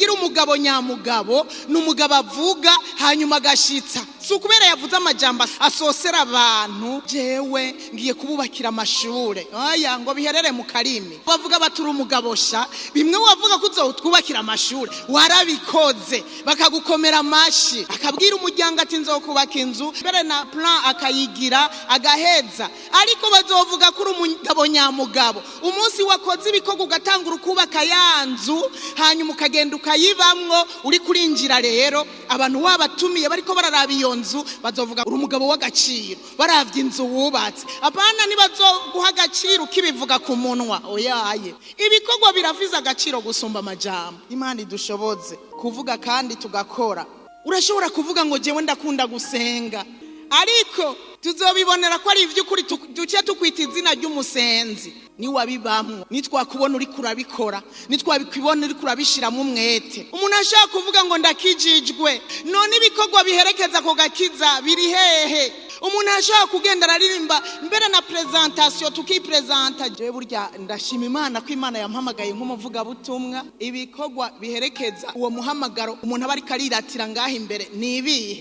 Kubwira umugabo nyamugabo ni umugabo avuga hanyuma agashitsa. Si ukubera yavuze amajambo asosera abantu: "Jewe ngiye kububakira amashure." Oya, ngo biherere mu karimi. Bavuga batura umugabo sha, bimwe wavuga ko uzotwubakira amashure warabikoze, bakagukomera amashi. Akabwira umuryango ati: "Nzokubaka inzu," mbere na plan akayigira agaheza. Ariko bazovuga ko uri umugabo nyamugabo umunsi wakoze ibikorwa, ugatangura ukubaka ya nzu, hanyuma ukagenda ukayibamwo, uri kurinjira. Rero abantu wabatumiye bariko bararaba iyo nzu, bazovuga uri umugabo w'agaciro baravye inzu wubatse. Apana, ntibazoguha agaciro ukibivuga ku munwa, oyaye. Ibikorwa birafise agaciro gusumba amajambo. Imana idushoboze kuvuga kandi tugakora. Urashobora kuvuga ngo: "Jewe ndakunda gusenga," ariko tuzobibonera ko ari iby'ukuri, duce tukwita izina ry'umusenzi. Niwabibamwo, nitwakubona uri kurabikora, nitwabikubona uri kurabishiramo umwete. Umuntu ashaka kuvuga ngo: "Ndakijijwe," none ibikorwa biherekeza ako gakiza biri hehe? Umuntu ashaka kugenda araririmba, mbere na présentation, tukipresenta: "Jewe burya ndashima Imana ko Imana yampamagaye nk'umuvugabutumwa." Ibikorwa biherekeza uwo muhamagaro umuntu aba ariko ariratira ngaho imbere ni ibihe?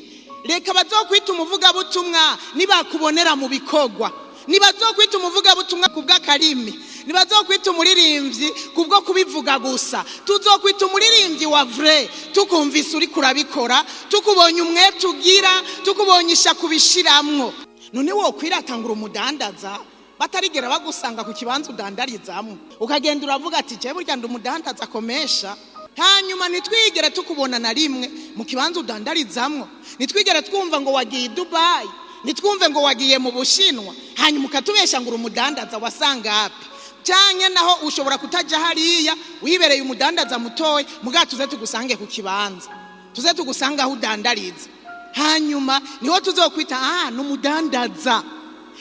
Reka bazokwita umuvugabutumwa nibakubonera mu bikorwa. Ntibazokwita umuvugabutumwa ku bw'akarimi, ntibazokwita umuririmbyi kubwo kubivuga gusa. Tuzokwita umuririmbyi wa vrai tukumvise uri kurabikora, tukubonye umwete ugira, tukubonye ishyaka ubishiramwo. None wokwiratangura umudandaza, batarigera bagusanga ku kibanza udandarizamo, ukagenda uravuga ati: "Jewe burya ndi umudandaza akomesha," hanyuma ntitwigere tukubona na rimwe mu kibanza udandarizamwo, ntitwigere twumva ngo wagiye i Dubayi, ntitwumve ngo wagiye mu Bushinwa, hanyuma ukatubesha ngo uri umudandaza wasanga api? Canke naho ushobora kutaja hariya, wibereye umudandaza mutoya, mugabo tuze tugusange ku kibanza, tuze tugusange aho udandariza, hanyuma niho tuzokwita: "Ah, ni umudandaza."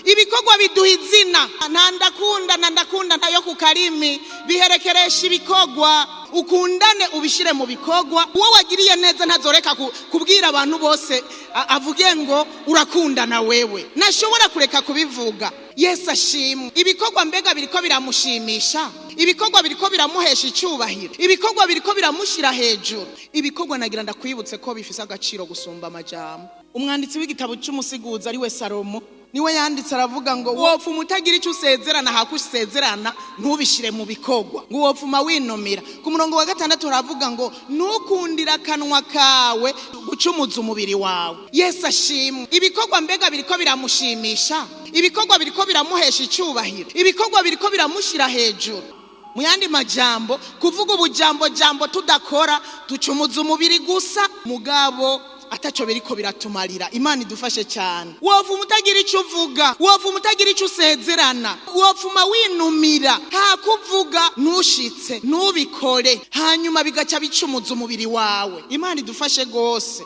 Ibikorwa biduha izina. Nta ndakunda na ndakunda ntayo ku karimi, biherekeresha ibikorwa. Ukundane, ubishyire mu bikorwa. Uwo wagiriye neza ntazoreka kubwira abantu bose, avuge ngo urakundana wewe, ntashobora kureka kubivuga. Yesu ashimwe. Ibikorwa mbega biriko biramushimisha? Ibikorwa biriko biramuhesha icyubahiro? Ibikorwa biriko biramushyira hejuru? Ibikorwa, nagira ndakwibutse ko bifise agaciro gusumba amajambo. Umwanditsi w'igitabo cy'Umusiguzi, ari we Salomo, niwe yanditse aravuga ngo: "Wopfuma utagira icyo usezerana hako usezerana ntubishyire mu bikorwa." Ngo wopfuma winumira. Ku murongo wa 6 haravuga ngo: "Ntukundire akanwa kawe gucumuza umubiri wawe." Yesu ashimwe. Ibikorwa mbega biriko biramushimisha? Ibikorwa biriko biramuhesha icyubahiro? Ibikorwa biriko biramushyira hejuru? Mu yandi majambo, kuvuga ubujambo jambo tudakora, ducumuza umubiri gusa, mugabo ataco biriko biratumarira. Imana idufashe cyane. Wovuma utagira icyo uvuga, wovuma utagira icyo usezerana, wovuma winumira nta kuvuga, ntushitse, ntubikore, hanyuma bigaca bicumuza umubiri wawe. Imana idufashe rwose.